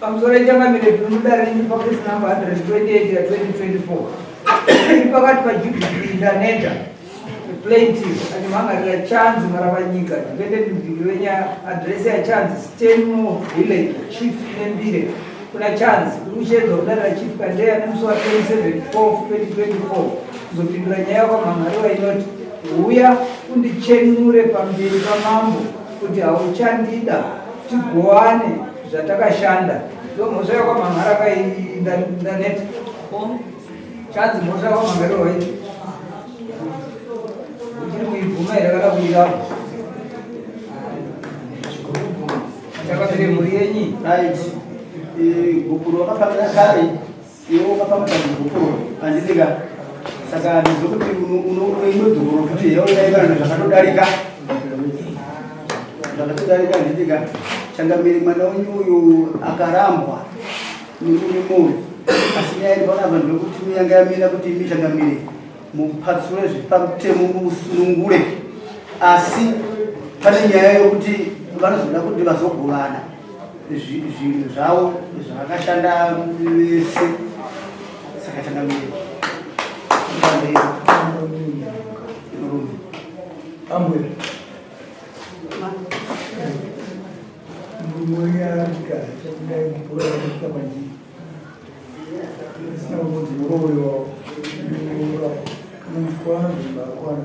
Pamusoro ichangamire mudare renyu pakesi namba 128 ya 2024 iri pakati paJudith Ndaneta plaintiff achimhangarira Chanzi Maravanyika defendant muvhiki wenyaya adresi yaChanzi Stanmore Village Chief Nembire kuna Chanzi uri kushedzwa kudare raChief Kandeya nemusi wa 27 12 2024 kuzopindura nyaya yakwamhan'ariwa inoti huya undichenure pamberi pamambo kuti hauchandida tigowane zvatakashanda ndomhosva yakwamhan'ara kaindaneta Chanzi mhosva yakwamhan'ariwa iyi uchiri kuibvuma here kana kuiramba chakapere mhuri yenyi right gupuro wakapamira kare iwe wakapamira gupuro handiti ka saka ndizokuti unoimwe dzokoro futi yauraivana zvakatodarika zvakatodarika handiti ka changamire mwana wenyu uyu akarambwa nemurume moyo asi nyaya iri panapa ndekuti yanga yamira kuti imi changamire mupatsure zviri pamutemo musunungure asi pane nyaya yokuti vanozoda kuti vazogovana zvinhu zvavo zvavakashanda vese saka changamire murume ambuya murume arikugara chakudai mupura kusvika kwandiri asina kunzi murowewa kanonzikwana zvimbakwana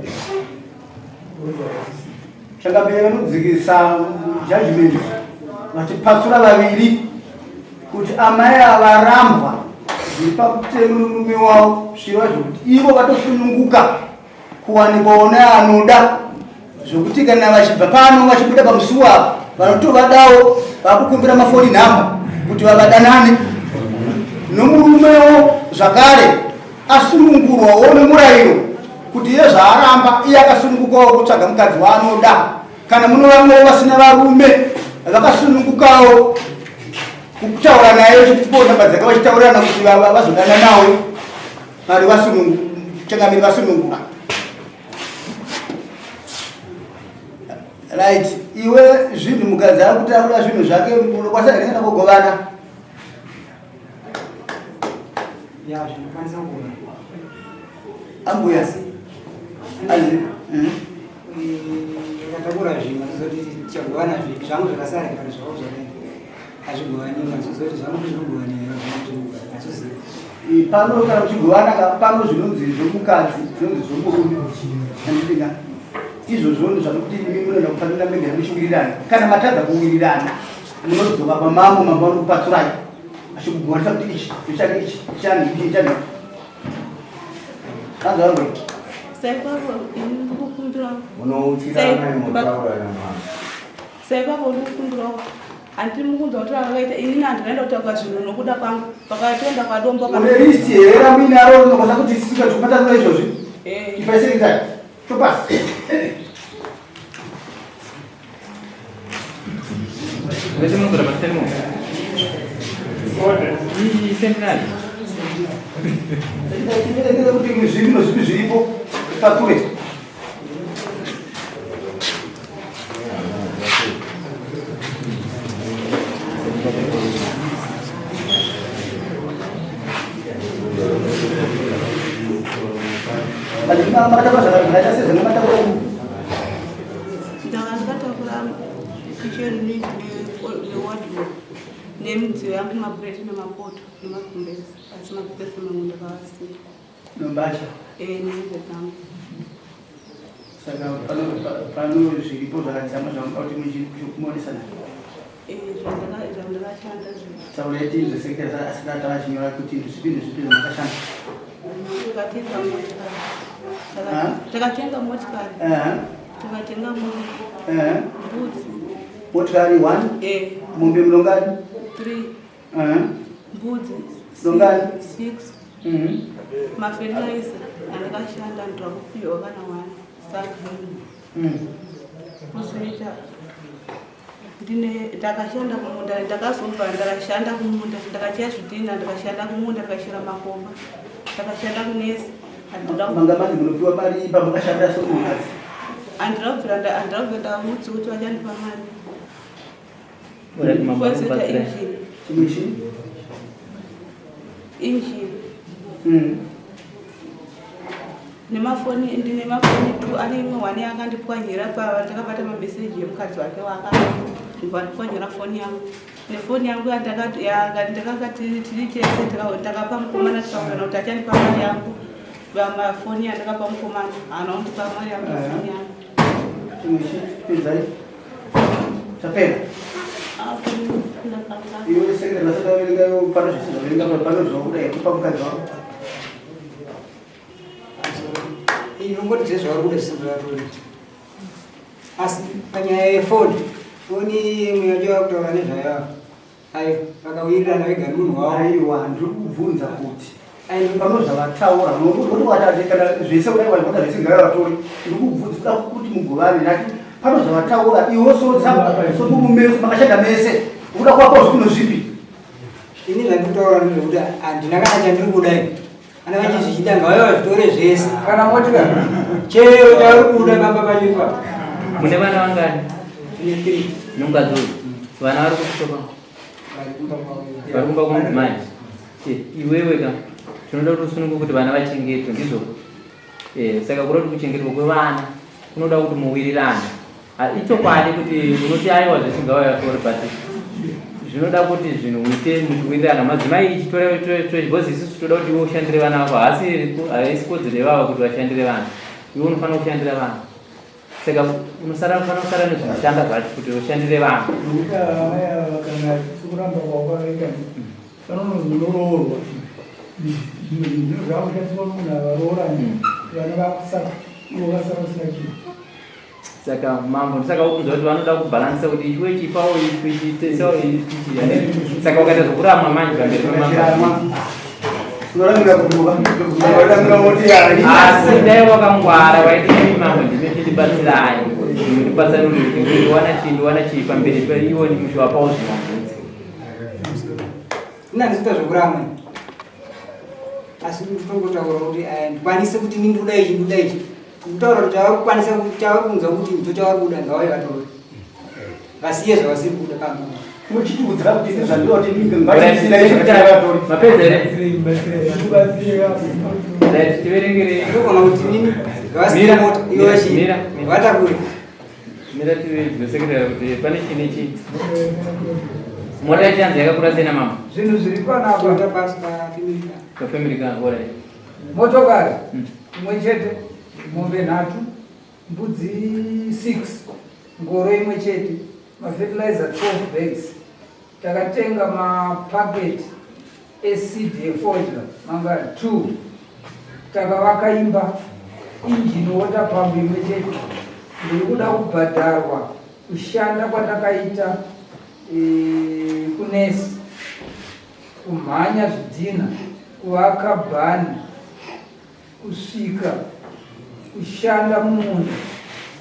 Changamire vanodzikisa judgment vachipatsura vaviri kuti amai avarambwa zviri pakutemo nomurume wavo zvireva zvekuti ivo vatosununguka kuwanikwawo neanoda zvekuti kana vachibva pano vachibuda pamusuwo apa vanotovadawo vakukumbira mafoni nhamba kuti vavadanane nomurumewo zvakare asunungurwawo nemurayiro kuti iye zvaaramba iye akasunungukawo kutsvaga mukadzi waanoda kana muno vamwewo vasina varume vakasunungukawo kutaura naye chitipo namba dzake vachitaurirana kuti vazodana nawo vari vasunungu changamiri vasununguka right iwe zvinhu mukadzi ari kutaura zvinhu zvake unokwanisa here kana kugovana Ya, zvinokwanisa kugovana. Ambuya. Azi. Ndakatakura zvinhu zvoti tichagovana zvipi zvangu zvakasara kana zvavo zvakaenda. Hazvigovaniwa zvoti zvangu zvinogovaniwa zvangu zvinogovana. Hazvizivi. Pano kana uchigovana pano zvinonzi zvomukadzi zvinonzi zvomurume. Handidinga. Izvozvo ndozvanokuti imi munoenda kufanira mega muchiwirirana. Kana matadza kuwirirana munodzoka kwamambo mambo vanokupatsurai. Achikugonesa kuti ichi ndochake ichi chani ichi chani. Kanza wangu. Saibaba ini ndikukumbira. Munouchirana motaura namama. Saibaba ndikukumbira. Handiri mukunzwa kuti vakaita ini handinaenda kutaura zvinhu nokuda kwangu. Pakatoenda kwadombo kana. Une list here ramuinaro rinokwanisa kuti sika tikupatanura izvozvi? Eh. Ipai secretary. Topasi. Vese munogara pasitani mo. Iyi sentinel. Kuti zvipi nozvipi zviripo pature. Makatakura zvakaita sezvamatakura Ndanga ndakatakura kitchen newardrobe nemidziyo yangu mabhureti nemapoto nemagumbezi asi magumbezi mamwe ndakavasiya. Nombatya? Eh, nehembe dzangu. Saka pano zviripo zvakadzama zvamuda kuti muonesana? Eh, zvandakashanda zvinhu. Taurai tinzwe sekretary asati achinyora kuti ndizvipi ndizvipi zvamakashanda. Takatenga motikari. Takatenga motikari. Takatenga mombe. Mbudzi. Motikari one? Eh. Mombe munongani? Three. Mbudzi. Nongani? Six. Mhm. Mafertilizer andakashanda ndirakupiwa kana one. Saka. Kuzoita ndine ndakashanda kumunda ndakazobva ndakashanda kumunda ndakacheya zvidhina ndakashanda kumunda ndakachera makomba ndakashanda kunesi manga manzi munopiwa mari pamakashanda somunhukadzi handina kubvira handina kubvira ndakamuudza kuti vachandipa mari kozoita engine. Chimwe chii? Injini. Nemafoni, ndine mafoni two, ane imwe one yakandipwanyira pa ndakabata mameseji emukadzi wake waakandipwanyira foni yangu. Nefoni yangu yandakanga tiri tese ndakapa mukomana tikaurana kuti achandipa mari yangu. Mafoni yandakapa mukomana haana kundipa mari yangu yefoni yangu. Chimwe chii? Pedzai. Tapera. Iwe sekretary vasati vaverenga iwe pano zvese zvaverenga pano zvakuda kupa mukadzi wako. Inongoti zvese zvavari kuda zvese zvavatore. Asi panyaya yefoni, foni imwe yacho yakutaura nezvayo ayo vakawirirana vega nemunhu wavo. Aiwa, ndiri kubvunza kuti pano zvavataura nokuti watati kana zvese kudai vachikuda zvese ngavavatore. Ndiri kubvunza kuti mugovane ndati pano zvavataura iwe somurume makashanda mese ukuda kwako zvinhu zvipi? Ini zvandikutaura ndezvekuti handina kana chandiri kuda ini. Ana vachizvichida ngavauye vazvitore zvese. Kana motikari. Chero chauri kuda pamba pacho ipapo. Mune vana vangani? Tine three. Nomukadzi uyu. Vana vari kutopa. Vari kumba kwavo. Vari kumba kwomudzimai. Iwewe ka tinoda kuti usununguke kuti vana vachengetwe ndizvo. Saka kuda kuti kuchengetwa kwevana kunoda kuti muwirirane. Ichokwadi kuti unoti aiwa zvese ngavauye vatore but zvinoda kuti zvinhu uite muchiwirirana. Madzimai ichitora because isusu toda kuti iwe ushandire vana vako, haisi kodzero yevava kuti vashandire vana. Iwe unofanira kushandira vana. Saka unosara unofanira kusara nezvinoshanda zvacho kuti ushandire vana. Nokuti amai ava kana sekuramba kwavo kwakaita vanonozonoroorwa zvimwe zvinhu zvinhu zvakushandiswa munhu avaroorani vana vakusara ivo vasara vasina chinhu. Saka mambo ndisaka ukunzwa kuti vanoda kubhalansa kuti ichiwe chipawo ichitesawo ichi. Saka ukaita zvokuramwa manje pamberi pamambo. Asi dai wakangwara waiti imi mambo ndime chindibatsirai ndibatsirani kuti ndiwana chii ndiwana chii pamberi peiwo muchiwapawo zvimabvunzi. Ini handisi kuita zvekuramwa asi ndinotongotaura kuti ndikwanise kuti ini ndikuda ichi ndikuda ichi. Kutaura kuti chavari kukwanisa chavari kunzwa kuti ndicho chavari kuda ngavauye vatore. Vasiye zvavasiri kuda pamba. Muchitiudzira kuti izvi zvandinoti ndinge ngachisina izvi vatore. Mapedza here? Right, tiverengere. Ndogona kuti nini ngavasiye mota iyo vachii vatakure. Mira tivesekretary kuti pane chii nechii. Mota yechanzi yakakura sei namama? Zvinhu zviri panapa. Toyota bus pafamily car. Pafamily car, all right. Motokari imwe chete, mombe nhatu, mbudzi 6, ngoro imwe chete, mafertilizer 12 bags. Takatenga mapaketi eseed efodya mangani 2. Takavaka imba, engine water pump imwe chete. Ndiri kuda kubhadharwa kushanda kwandakaita kunesi, kumhanya zvidhina, kuvaka bhani, kusvika kushanda mumunda.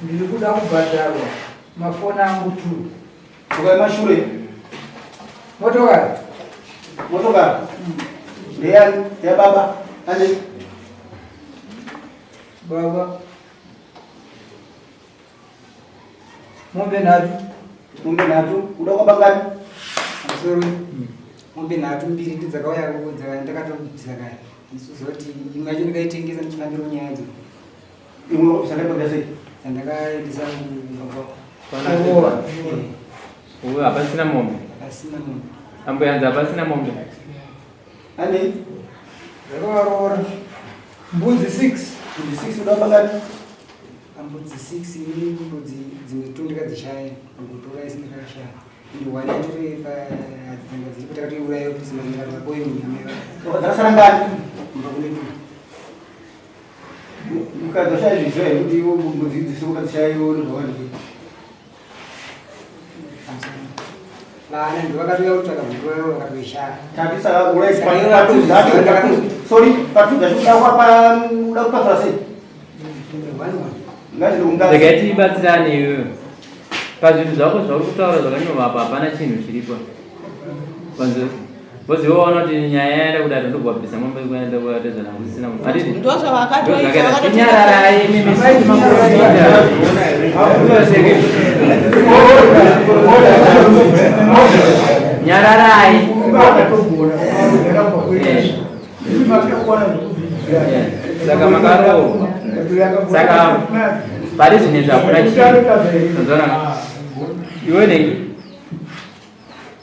Ndiri kuda kubhadharwa mafoni angu 2. Ukai mashure. Motokari. Motokari. Ndeyani? Ndeyababa. Ande. Baba. Mombe nhatu. Mombe nhatu. Uda kwaba ngani? Sorry. Mombe nhatu mbiri ndidzakauya ndakatobvisa kare. Ndizoti imwe yacho ndikaitengesa ndichifambira nyaya idzo. Imwe wakabvisa kare pakuita sei? Dzandakaendesa kumba kwako. Uyu hapasina mombe. Hapasina mombe. Ambuyanzi hapasina mombe. Ande. Ndakavaroora. Mbudzi 6. Mbudzi 6 uda kwaba ngani? Mbudzi 6 ini mbudzi dzimwe 2 ndikadzishaya ndikutora isi ndakashaya. Ndi one yatori pa dzanga dziripo takatoiuraya kuti dzimwe ndikatokoyo nyama yayo. Dzakasara ngani? Kumba kune 2. Mukadzi ashaya zviziva here kuti iwo mbudzi idzi sekukadzishaya iwo nezvawandii? Vana ndo vakatouya kutsvaka mvura yavo vakatoishaya. Tati saka ura sorry patu dzacho uda kupa uda kupatsura sei? Regai tibatsirane iwewe. Pazvinhu zvako zvauri kutaura zvakanyorwa apa hapana chinhu chiripo. Because iwe waona kuti nyaya yaenda kudaro ndobva wabvisa mombe kuenda kuratidza nakusina munhu. Handiti? Ndozvavakatoita, vakatoita. Nyararai imi maprofita. Nyararai. Saka makaroorwa. Saka pari zvine zvakuna chii? Iwe nengi.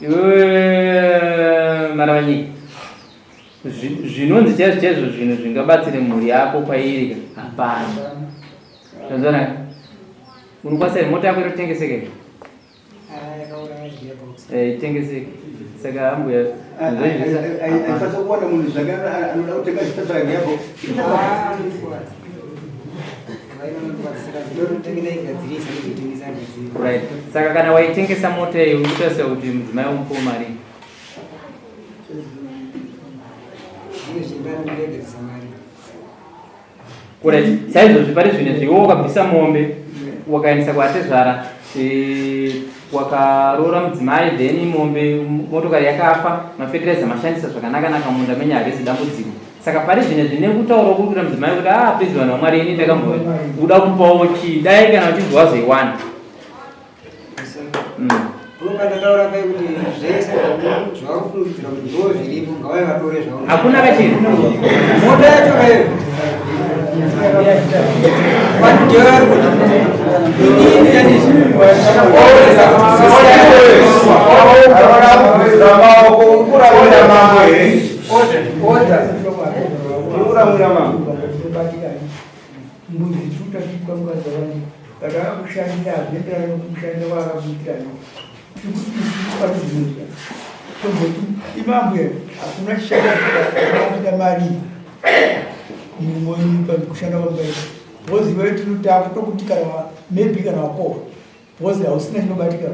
Iwe Maravanyika. Zvinonzi chaizvo chaizvo zvinhu zvingabatsire mhuri yako kwairi hapana. Zvazona. Unokwanisa mota yako inotengeseka here? Eh, itengeseke. Saka ambuya aikwanisa kuwana munhu zvake anoda kutenga zvitatsvaka gearbox. Right. Saka kana waitengesa mota iyo urikutarisa kuti mudzimai umupe mari. Correct. Saizvozvi pari zvino izvi iwe wakabvisa mombe wakaendesa kwaatezvara eh, wakaroora mudzimai then mombe motokari yakafa mafetiraiza mashandisa zvakanaka naka munda menye harisi dambudziko saka pari zvino izvi nekutaura kuri kuita mudzimai kuti ah please vanhu vamwari ini ndakamboda kupawo chii dai kana uchinzi wazoiwana Ndataura pai kuti zvese zvakufungidzira kuti ndo zviripo ngavai vatore zvavo. Hakuna kachiri. Mota yacho kayo. Vanhu ndivo vari kuti inini yandizvi. Mbuzi tuta tuka mukadzi wangu but akakushandira hazvienderani nokumushandira kwaakakuitira tikuti isu patizvinoita tomboti imambuya hakuna chishanda mari murume wenyu pakushanda kwamukaita because iwe tinotakutokuti kana maybe kana wakohwa Because hausina chinobatika.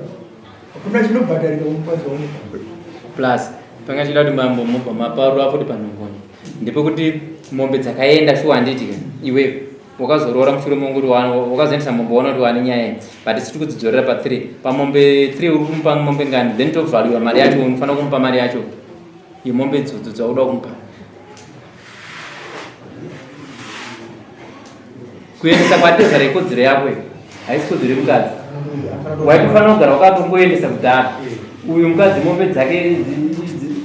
Hakuna chinobhadharika kumukadzi wangu. Plus panga chida kuti mambo mobva maparura futi panhongonya. Ndepekuti mombe dzakaenda shuwa handiti ka iwewe wakazoroora mushure mongu kuti wakazoendesa mombe waona kuti wane nyaya idzi but isu tikudzidzorera pa 3 pamombe 3 uri kumupa mombe ngani then tovaluwa mari yacho unofanira kumupa mari yacho yemombe idzodzo dzauda kumupa kuendesa kwatezvara ikodzero yako iyo haisi kodzero yemukadzi waitofanira kugara wakatongoendesa kudhara uyu mukadzi mombe dzake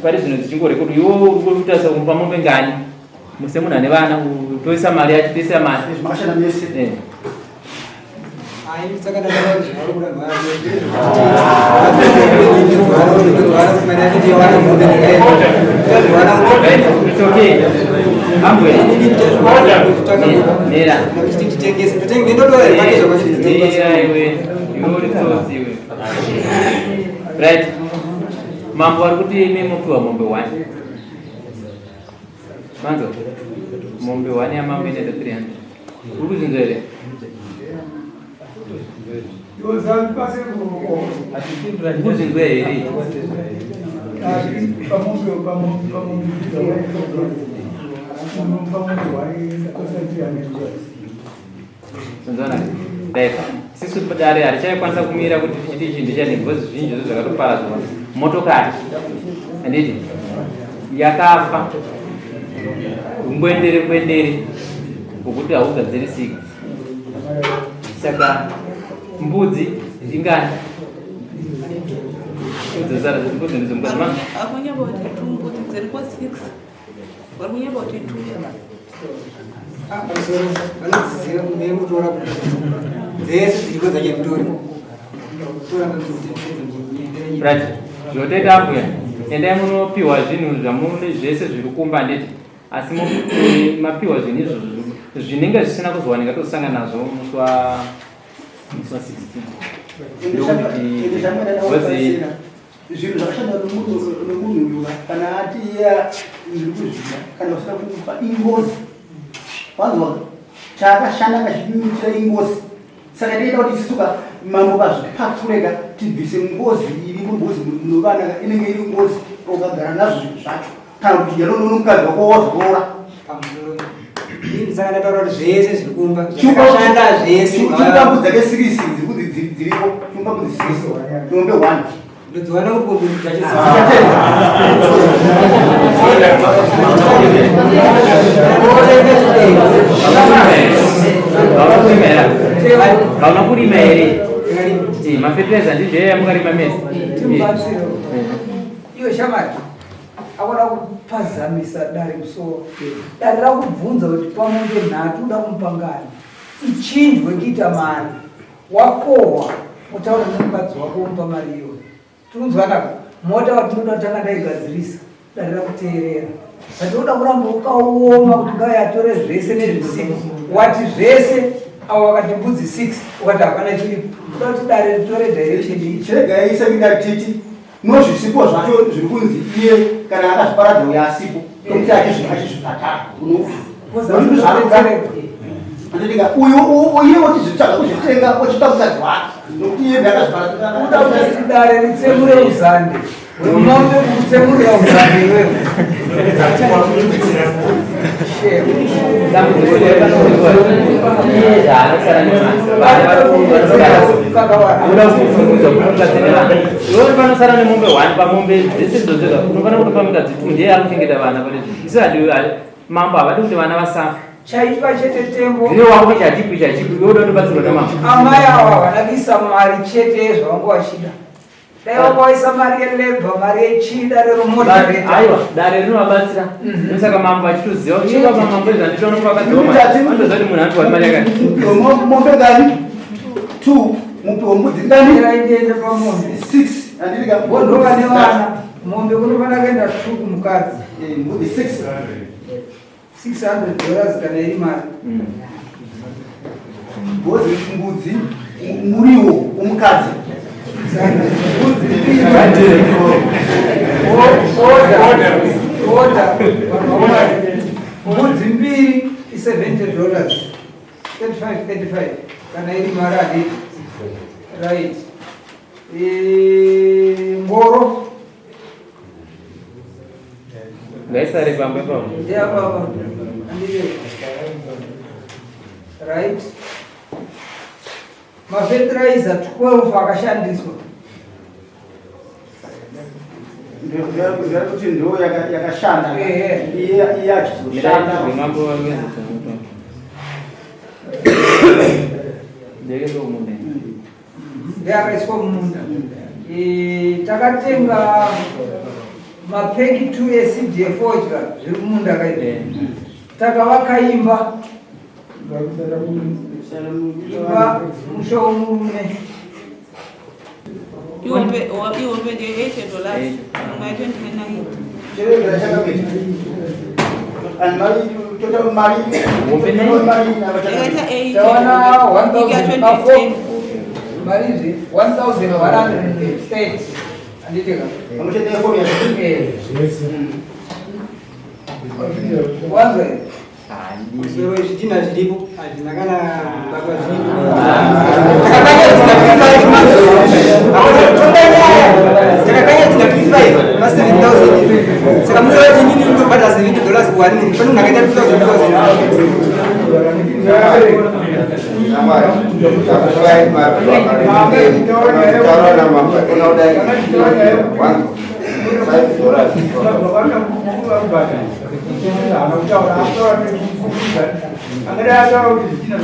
pari zvino dzichingorekodwa iwo uri kutarisa kumupa mombe ngani muse munhu ane vana toisa mari yacho toisa mari eh. It's okay. Ambuya. Mira. Mira iwe. Iwe uri tsotsi iwe. Right. Mambo ari kuti imi mupiwa mombe one. Manzo. Mombe one yamambo inoita 300. Uri kuzvinzwa here? Uri kuzvinzwa here? Sisu dare harichaikwanisa kumira kuti tichiti ichi ndechani because zvizhinji zvo zvakatoparadzwa. Motokari handiti yakafa ngwendere ngwendere hwokuti haugadzirisiki saka mbudzi ingani dzosara mbudzi ndidzo mukadzi ma Akunyeba kuti two mbudzi dziriko six. Vari kunyeba kuti two. Pamusoro vanodziziva mutora dzese dziriko dzachemutori. Tora Right. Zvotoita ambuya. Endai munopiwa zvinhu zvamune zvese zviri kumba handiti asi mapiwa zvinhu izvozvo zvinenge zvisina kuzowanika tozosangana nazvo musi wa musi wa 16 ndokuti zvinhu zvakashanda nomunhu uyu kana ati iya ndiri kuzvida kana usina kumupa ingozi wanzwa chaakashanda akazvinyunyutira ingozi saka tinoita kuti isusu ka mambo kazvipatsureka tibvise ngozi iripo ngozi munovana inenge iri ngozi ukagara nazvo zvinhu zvacho kana kuti yanonomukadzi wako wazoroora Saka ndataura kuti zvese zviri kumba zvakashanda zvese chimbambu dzake sirisi dziri dziripo chimbambu dzisiri mombe one ndodziwana kuti mombe dzacho hauna kurima here mafetireza ndizvo yamukarima mese iyo shamari. Akuda kupazamisa dare musoro. Dare rakubvunza kuti pamombe nhatu uda kumupa ngani, ichinjwe kuita mari. Wakohwa, utaura nemukadzi wako womupa mari iyoyo. Tikunzwanaka? Mota watinoda kutanga ndaigadzirisa, dare rakuteerera. But unoda kuramba ukaoma kuti ngauye atore zvese nezvisipo. Wati zvese avo vakati mbudzi 6 ukati hapana chiripo. Unoda kuti dare ritore direction iyi. Chiregai sekindari titi nozvisipo zvacho zviri kunzi iye kana akazviparadza uyo asipo tokuti achizvibhadhara unouzvanoda uyu iye ochizvitsvaga kuzvitenga ochipa mukadzi wake nokuti iye ndakazviparadza kuti dare ritsemure uzande wemombe kutsemurira uzande iwewe. Iwe panosara nemombe one pamombe dzese idzodzo unofanira kutopa mukadzi two, ndiye ari kuchengeta vana pane zvinhu. Isu hadi mambo havadi kuti vana vasafa. Chaitwa chete tembo. Zvino wako ichi hachipi ichi hachipi, iwe unoda kutobatsirwa namambo. Amai ava havana kuisa mari chete yezvavanga vachida. Dai vanga vaisa mari yelebha, mari yechii, dare romodereta. Aiwa, dare rinovabatsira. Ndosaka mambo achitoziva kuti ivo mambo izvi handitoona kuti vakadziwa mari. Vanotoziva kuti munhu anopiwa mari yakati. Mupiwe mombe ngani? 2, mupiwe mbudzi ngani? Mirai ndiende pamombe. 6, handiti ka? Vondova nevana. Mombe kunofanira kuenda 2 kumukadzi. Mbudzi 6. $600 kana iri mari. Ngozi mbudzi muriwo womukadzi. Order. Order. Mbudzi mbiri i $70. 35 35 kana iri mari handiti. Right. Ngoro Ngaisare pamba ipapo. Ndeyapapa. Handiti. Right. Mafertilizer 12 akashandiswa. Ndeyekuti ndo yakashanda. Ehe. Iye iye achizoshanda. Mambo vangeza. Ndeke munda. Ndeyakaiswa mumunda. Takatenga mapeki 2 eseed yefodya zviri kumunda kaizvi. Takavaka imba. Imba musha womurume. Ihombe ndiyo $80, imwe yacho ndine 90. Chiregera chakamira. And mari total mari Hombe nine. mari Yakaita 80. Tawana Ika 1000 2010. Mari izvi 1130. Handiti ka? Pamwe chete nefoni yacho. Wanzwa here? Zero zvidhina zviripo hazvina kana baba zviripo. Takakanya dzina 25 ma 7000 saka munoona kuti inini ndobhadhara $70 kuwani munhu pane munhu akaita 2000. Taura namambo unoda $1 5. Zvakavaka zvinhu zvacho zvidhina.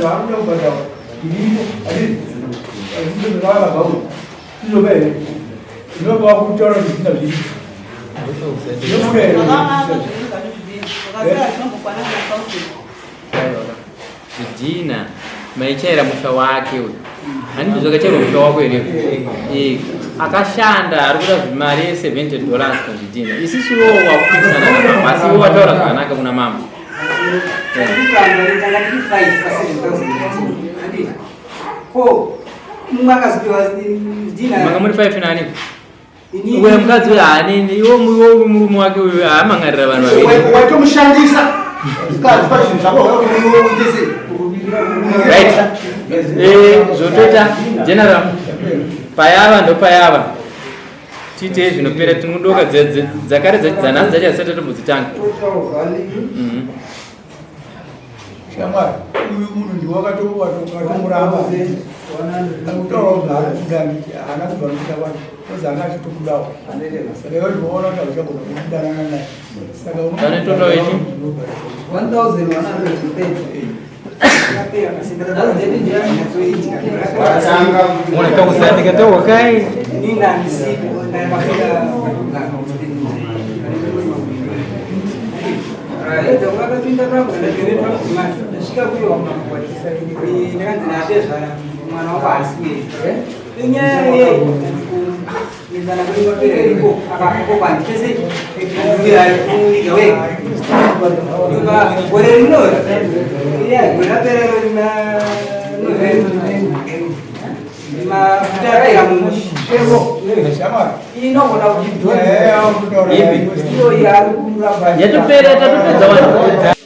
Zvakasara zvinombokwana kana 1000. Zvidhina maichaira musha wake uyu. Handiti zvakachairwa musha wako here? Akashanda ari kuda mari ye $70 pazvidhina. Isusu wo wakupikisana namambo asi iwe wataura zvakanaka kuna mambo. Tanga tiri 5 pa 7000. Ko mumwe akazopiwa zvidhina. Manga muri 5 nani? Inini- Uye mukadzi uyu haanini, iwo murume wake uyu haamangarira vanhu vaviri. Waitomushandisa mukadzi pazvinhu zvako kuti iwe uite sei? Right. Zvotoita general payava ndopayava tiitei zvinopera tinodoka dzakare dzanhasi dzacho dzisati tatombodzitanga. Total value. Shamwari, uyu munhu ndiwakatomuramba. Akutaura kuti haana kuda nditi haana kubva nokuda kwake. Kozi anga achitokudawo. Saka iwe ndinoona kuti hauchagona kudanana naye. Saka Pane total yechi? 1130. That's the Unataka kai? Nina ndisipo na mafika. Ndapinda ndagenetwa mudzimai ndasvika kuyo ndakanzi natezvara mwana wako haasi kuenda inyaya yei kunetsana kwedu kwapera iriko akako kwanditese andikuiga wega gore rino iya gore rapera ro rina November mafuta apera Shevo inogona Ipi? kuchidhonza iyo yaari kuramba Yatopera, tatopedza vanhu.